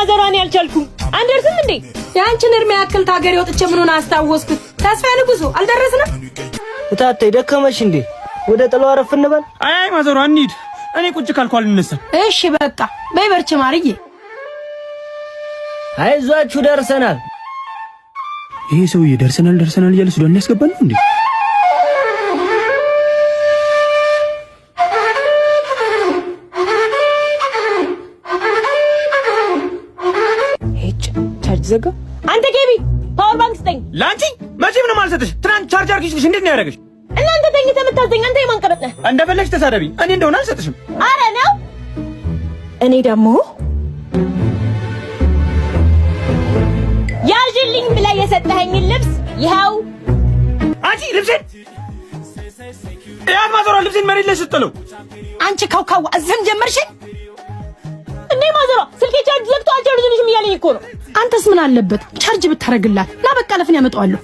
ማዘሯ እኔ አልቻልኩም። አንደርስም እንዴ? የአንቺን እድሜ ያክል ታገሬ ወጥቼ ምኑን አስታወስኩት። ተስፋ ንጉሱ አልደረስንም። እታተይ ደከመሽ እንዴ? ወደ ጥለው አረፍ እንበል። አይ ማዘሯ እንሂድ። እኔ ቁጭ ካልኩ አልነሳም። እሺ በቃ በይ በርቺ ማርዬ። አይዟችሁ ደርሰናል። ይሄ ሰውዬ ደርሰናል ደርሰናል እያለ ሱዳን ሊያስገባን ነው እንዴ? ሄጭ ቻርጅ ዘጋ። አንተ ኬቢ power bank ስጠኝ። ለአንቺ መቼም ነው የማልሰጥሽ። ትናንት ቻርጅ አድርጊሽ እንዴት ነው ያደረገሽ? እናንተ ተኝተህ የምታዘኝ አንተ የማን ቀበጥ ነህ? እንደፈለግሽ ተሳደቢ፣ እኔ እንደሆነ አልሰጥሽም። አረ ነው። እኔ ደግሞ ያዥልኝ ብለህ የሰጠኸኝን ልብስ ይኸው። አንቺ ልብሴን ያት ማዘሯ ልብሴን መሬት ላይ ስትጥለው አንቺ ካውካዋ እዚህም ጀመርሽኝ እንዴ ማዘሯ ስልኬ ቻርጅ ዘግቶ አልቻርጅልሽም እያለኝ እኮ ነው። አንተስ ምን አለበት ቻርጅ ብታረግላት? ና በቃ ለፍን ያመጣዋለሁ።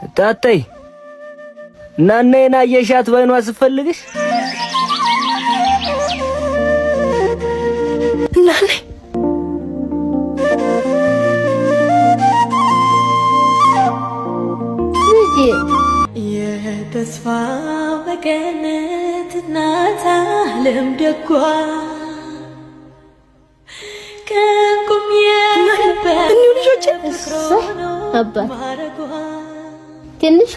እታተይ እናናዬን አየሻት በዓይኗ ስትፈልግሽ? እናኔ የተስፋ መቀነት እናት ዓለም ደጓ ከእንቁም እኒሁ ልጆቼ አባት ትንሿ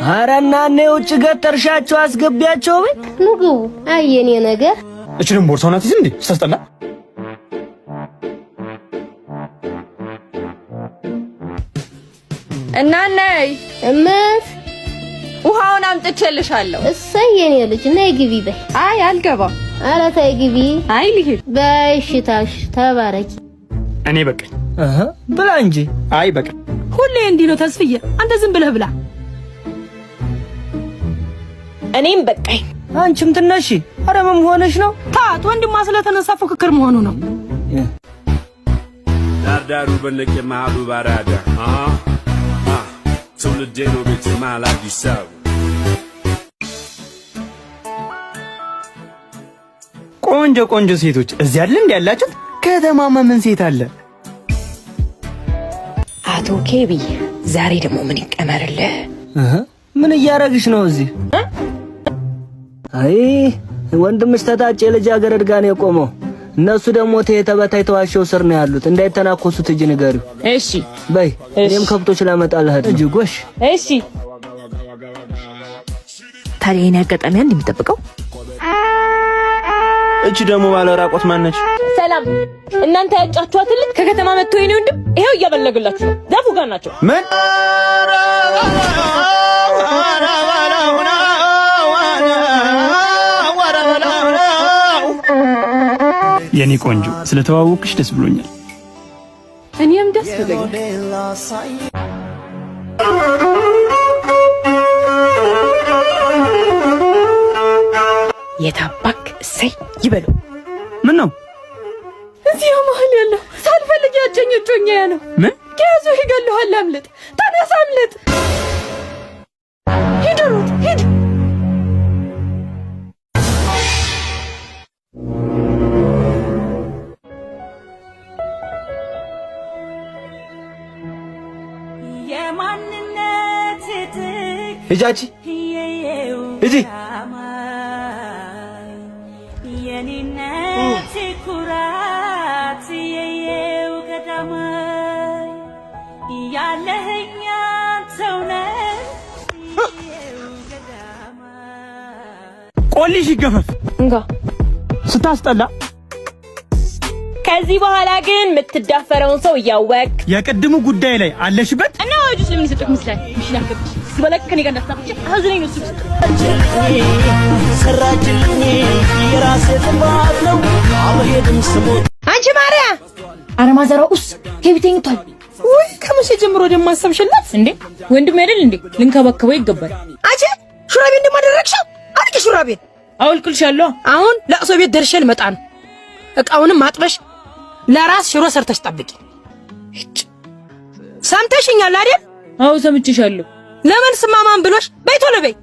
ኧረ እናኔ ውጭ ገተርሻቸው አስገቢያቸው በይ። ኑ ግቡ። አይ የኔ ነገር እቺ ደግሞ ቦርሳውን አትይዝም እንዴ? ስታስጠላ። እና ነይ እመት ውሃውን አምጥቼልሻለሁ። እሰይ የኔ ልጅ ነይ ግቢ በይ። አይ አልገባም። ኧረ ተይ ግቢ። አይ ልሂድ። በይ እሺ ተባረኪ። እኔ በቃኝ። እህ ብላ እንጂ። አይ በቃ ሁሌ እንዲህ ነው ተስፍዬ። አንተ ዝም ብለህ ብላ። እኔም በቃኝ። አንቺም ትነሺ። ኧረ ምን ሆነሽ ነው? ታት ወንድሟ ስለተነሳ ፉክክር መሆኑ ነው። ዳርዳሩ በነቄ መሃሉ ባራዳ ትውልዴ ነው ቤት መሃል አዲስ አበባ። ቆንጆ ቆንጆ ሴቶች እዚህ አይደል እንዴ ያላችሁት? ከተማማ ምን ሴት አለ? አቶ ኬቢ ዛሬ ደግሞ ምን ይቀመርልህ? እህ ምን እያረግሽ ነው እዚህ? አይ ወንድምሽ ተታጨ ልጃገረድ ጋር ነው የቆመው። እነሱ ደግሞ ተበታይ ተዋሸው ስር ነው ያሉት። እንዳይተናኮሱት እጅ ንገሪው። እሺ በይ እኔም ከብቶች ላመጣልህ እጅ ጎሽ። እሺ። ታዲያ የኔ አጋጣሚ አንድ የሚጠብቀው እቺ ደግሞ ባለ ራቆት ማነች? ሰላም፣ እናንተ ያጫችኋትን ልጅ ከከተማ መጥቶ የኔ ወንድም ይሄው እያበለገላችሁ ነው። ዛፉ ጋር ናቸው። ምን የኔ ቆንጆ ስለተዋወቅሽ ደስ ብሎኛል። እኔም ደስ ብሎኛል። የታባክ እሰይ ይበሉ። ምን ነው እዚያ መሀል ያለው ሳልፈልግ ያጨኝ እጮኛዬ ነው። ምን ያዙ ይገሉሃል። አምልጥ፣ ተነሳ፣ አምልጥ። ሂድ ሩጥ፣ ሂድ። የማንነት ጥግ ሂጂ አንቺ ሂጂ። የኔነት ኩራት የየው ገዳማይ ያለህኛ ሰውነት ቆሊሽ ይገፈፍ። እንካ። ስታስጠላ። ከዚህ በኋላ ግን የምትዳፈረውን ሰው እያወቅ የቅድሙ ጉዳይ ላይ አለሽበት። እና ወጆች ለምን ይሰጡክ ምስላል ምሽላ ገብሽ ዝበለክ ከኔ ጋር እንዳታብጭ አዝነኝ ነው እሱ ውስጥ አንቺ ማርያ አረ ማዘሯ ኡስ ኬቢ ተኝቷል ውይ ከመቼ ጀምሮ ደግሞ አሰብሽላት እንዴ? ወንድም አይደል እንዴ? ልንከባከበው ይገባል። አንቺ ሹራቤን ደግሞ አደረግሽው? አድርጊ ሹራቤን። አውልቅልሻለሁ። አሁን ለቅሶ ቤት ደርሼ ልመጣ ነው። እቃውንም አጥበሽ ለራስ ሽሮ ሰርተሽ ጠብቂ። ሰምተሽኛል አይደል? አዎ ሰምቼሻለሁ። ለመልስ ማማን ብሎሽ በይ ቶሎ በይ።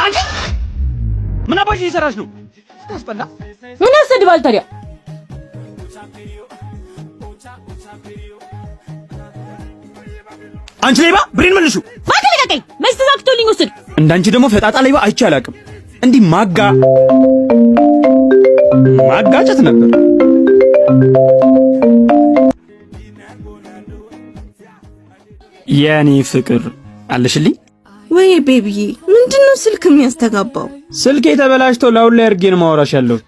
አንቺ ምን አባሽ እየሰራሽ ነው? ስታስጠላ። ምን ያሰድባል ታዲያ? አንቺ ሌባ ብሬን መልሹ። እባክህ ልቀቀኝ። መች ተሳክቶልኝ ወሰድኩ። እንዳንቺ ደግሞ ፈጣጣ ሌባ አይቼ አላውቅም። እንዲህ ማጋጨት ነበር። የኔ ፍቅር አለሽልኝ? ወይ baby ዬ፣ ምንድነው ስልክ የሚያስተጋባው? ስልኬ ተበላሽቶ loud ላይ አድርጌ ነው ማወራሽ ያለሁት።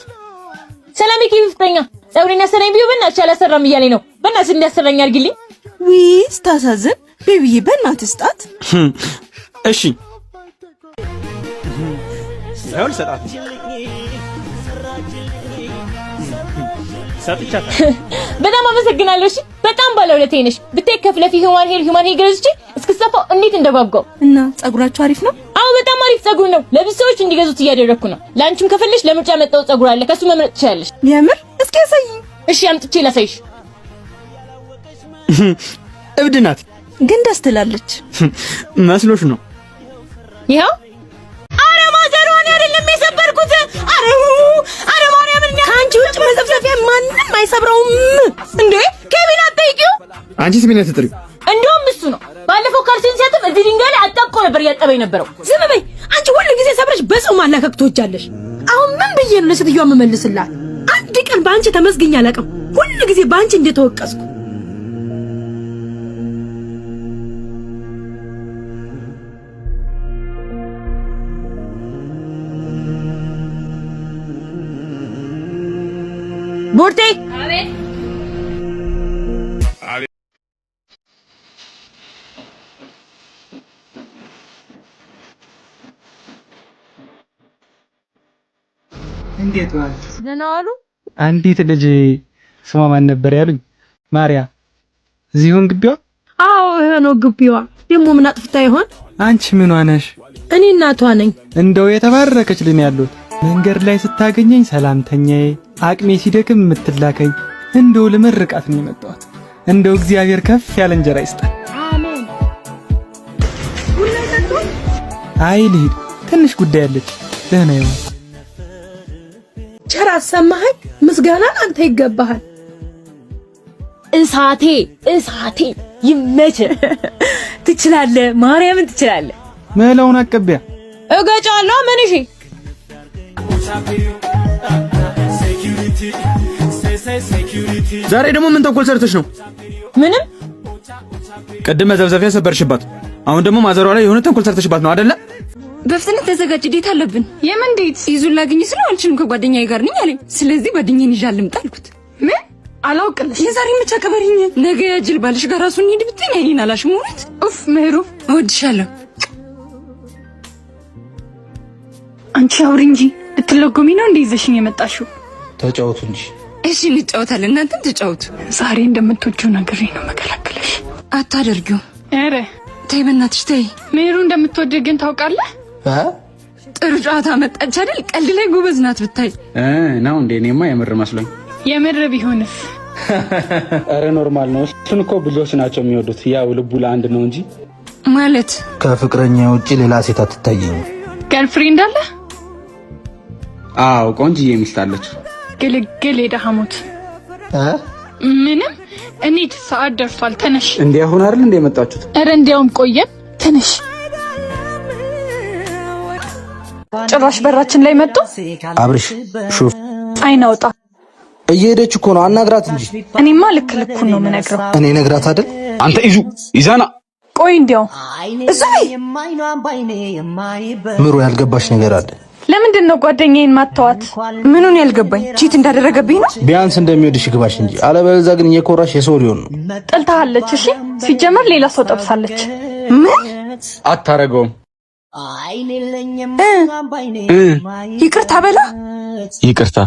ሰላም የኬቢ ፍቅረኛ ፀጉሬን ያሰራኝ ብዬው በእናትሽ አላሰራም እያለኝ ነው። በእናትሽ እንዲያሰራኝ አድርጊልኝ። ውይ ስታሳዝን። Baby ዬ፣ በእናትህ ስጣት። እሺ ይኸውልህ፣ ሰጣት ሰጥቻታለሁ። በጣም አመሰግናለሁ። እሺ በጣም ባለውለታዬ ነሽ። ብታይ ከፍለፊ human hair ገዝቼ እስክሰፋው እንዴት እንደጓጓው። እና ፀጉራቸው አሪፍ ነው? አዎ በጣም አሪፍ ፀጉር ነው። ለብዙ ሰዎች እንዲገዙት እያደረግኩ ነው። ለአንቺም ከፈለሽ ለምርጫ ያመጣው ፀጉር አለ፣ ከሱ መምረጥ ትችላለሽ። የምር? እስኪ ያሳይኝ። እሺ አምጥቼ ላሳይሽ። እብድ ናት ግን ደስ ትላለች። መስሎሽ ነው። ይኸው። አረ ማዘሯን አይደለም የሰበርኩት። አረ አረ ማርያምን ከአንቺ ውጭ መዘፍዘፊያ ማንም አይሰብረውም። እንዴ ኬቢን አትጠይቂው። አንቺ ስሜን አትጥሪው። እንደውም እሱ ነው ባለፈው ካልሲን ሲያጥብ እዚህ ድንጋይ ላይ አጣብቆ ነበር እያጠበ የነበረው። ዝም በይ አንቺ። ሁሉ ጊዜ ሰብረሽ በሰው ማላከክ ትወጃለሽ። አሁን ምን ብዬ ነው ለሴትዮዋ የምመልስላት? አንድ ቀን በአንቺ ተመስግኜ አላውቅም። ሁሉ ጊዜ በአንቺ እንደተወቀስኩ። ቦርቴ እንዴት ዋል? ደህና ዋሉ። አንዲት ልጅ ስሟ ማን ነበር ያሉኝ? ማርያ። እዚሁን ግቢዋ? አዎ ይሄ ነው ግቢዋ። ደግሞ ምን አጥፍታ ይሆን? አንቺ ምኗ ነሽ? እኔ እናቷ ነኝ። እንደው የተባረከች ልጅ ነው ያሉት። መንገድ ላይ ስታገኘኝ ሰላምተኛዬ፣ አቅሜ ሲደክም የምትላከኝ፣ እንደው ልመርቃት ነው የመጣሁት። እንደው እግዚአብሔር ከፍ ያለ እንጀራ ይስጣል። አሜን። አይ ልሂድ፣ ትንሽ ጉዳይ አለች። ደህና ይሁን። ቸር አሰማኸኝ። ምስጋና አንተ ይገባሃል። እሳቴ እሳቴ ይመች። ትችላለህ፣ ማርያምን ትችላለህ። መላውን አቀቢያ እገጫለሁ። ምን እሺ ዛሬ ደግሞ ምን ተንኮል ሰርተሽ ነው? ምንም። ቅድም መዘፍዘፊያ ሰበርሽባት፣ አሁን ደግሞ ማዘሯ ላይ የሆነ ተንኮል ሰርተሽባት ነው አይደለ? በፍጥነት ተዘጋጅ፣ date አለብን። የምን date? ይዙን ላግኝ ስለው አልችልም ከጓደኛዬ ጋር ነኝ አለኝ። ስለዚህ ጓደኛዬን ይዣ ልምጣ አልኩት። ምን አላውቅልሽ። የዛሬ መቻ ቀበሪኝ። ነገ ያጅል ባልሽ ጋር ራሱን እንሂድ ብትይኝ አይኔን አላሽም። እውነት ኡፍ፣ ምህሩ እወድሻለሁ። አንቺ አውሪ እንጂ ልትለጎሚ ነው እንዴ ይዘሽኝ የመጣሽው? ተጫወቱ እንጂ። እሺ እንጫወታለን፣ እናንተም ተጫወቱ። ዛሬ እንደምትወጂው ነግሬ ነው መከላከለሽ። አታደርጊው። ኧረ ተይ በእናትሽ ተይ። ምህሩ እንደምትወድህ ግን ታውቃለህ? ጥሩ ጨዋታ መጣች አይደል? ቀልድ ላይ ጎበዝ ናት ብታይ። ነው እንዴ? እኔማ የምር መስሎኝ። የምር ቢሆንስ? ኧረ normal ነው። እሱን እኮ ብዙዎች ናቸው የሚወዱት። ያው ልቡ ለአንድ ነው እንጂ ማለት ከፍቅረኛ ውጭ ሌላ ሴት አትታየኝም። Girlfriend አለ? አዎ ቆንጅዬ ሚስት አለች። ግልግል የደሃ ሞት። ምንም እንሂድ፣ ሰዓት ደርሷል። ተነሽ። እንዲህ አሁን አይደል እንደ የመጣችሁት? ኧረ እንዲያውም ቆየን። ተነሽ። ጭራሽ በራችን ላይ መጡ። አብርሽ ሹፍ፣ አይናውጣ እየሄደች እኮ ነው። አናግራት እንጂ። እኔማ ልክ ልኩን ነው የምነግረው። እኔ ነግራት አይደል? አንተ ይዙ ይዛና ቆይ እንዲያው እሱ ምሩ ያልገባሽ ነገር አለ። ለምንድን ነው ጓደኛዬን ማተዋት? ምኑን ያልገባኝ ቺት እንዳደረገብኝ ነው። ቢያንስ እንደሚወድሽ ይግባሽ እንጂ አለበለዚያ ግን እየኮራሽ የሰው ሊሆን ነው። ጠልታሃለች። እሺ ሲጀመር ሌላ ሰው ጠብሳለች። ምን? አታረገውም። ይቅርታ በላ። ይቅርታ።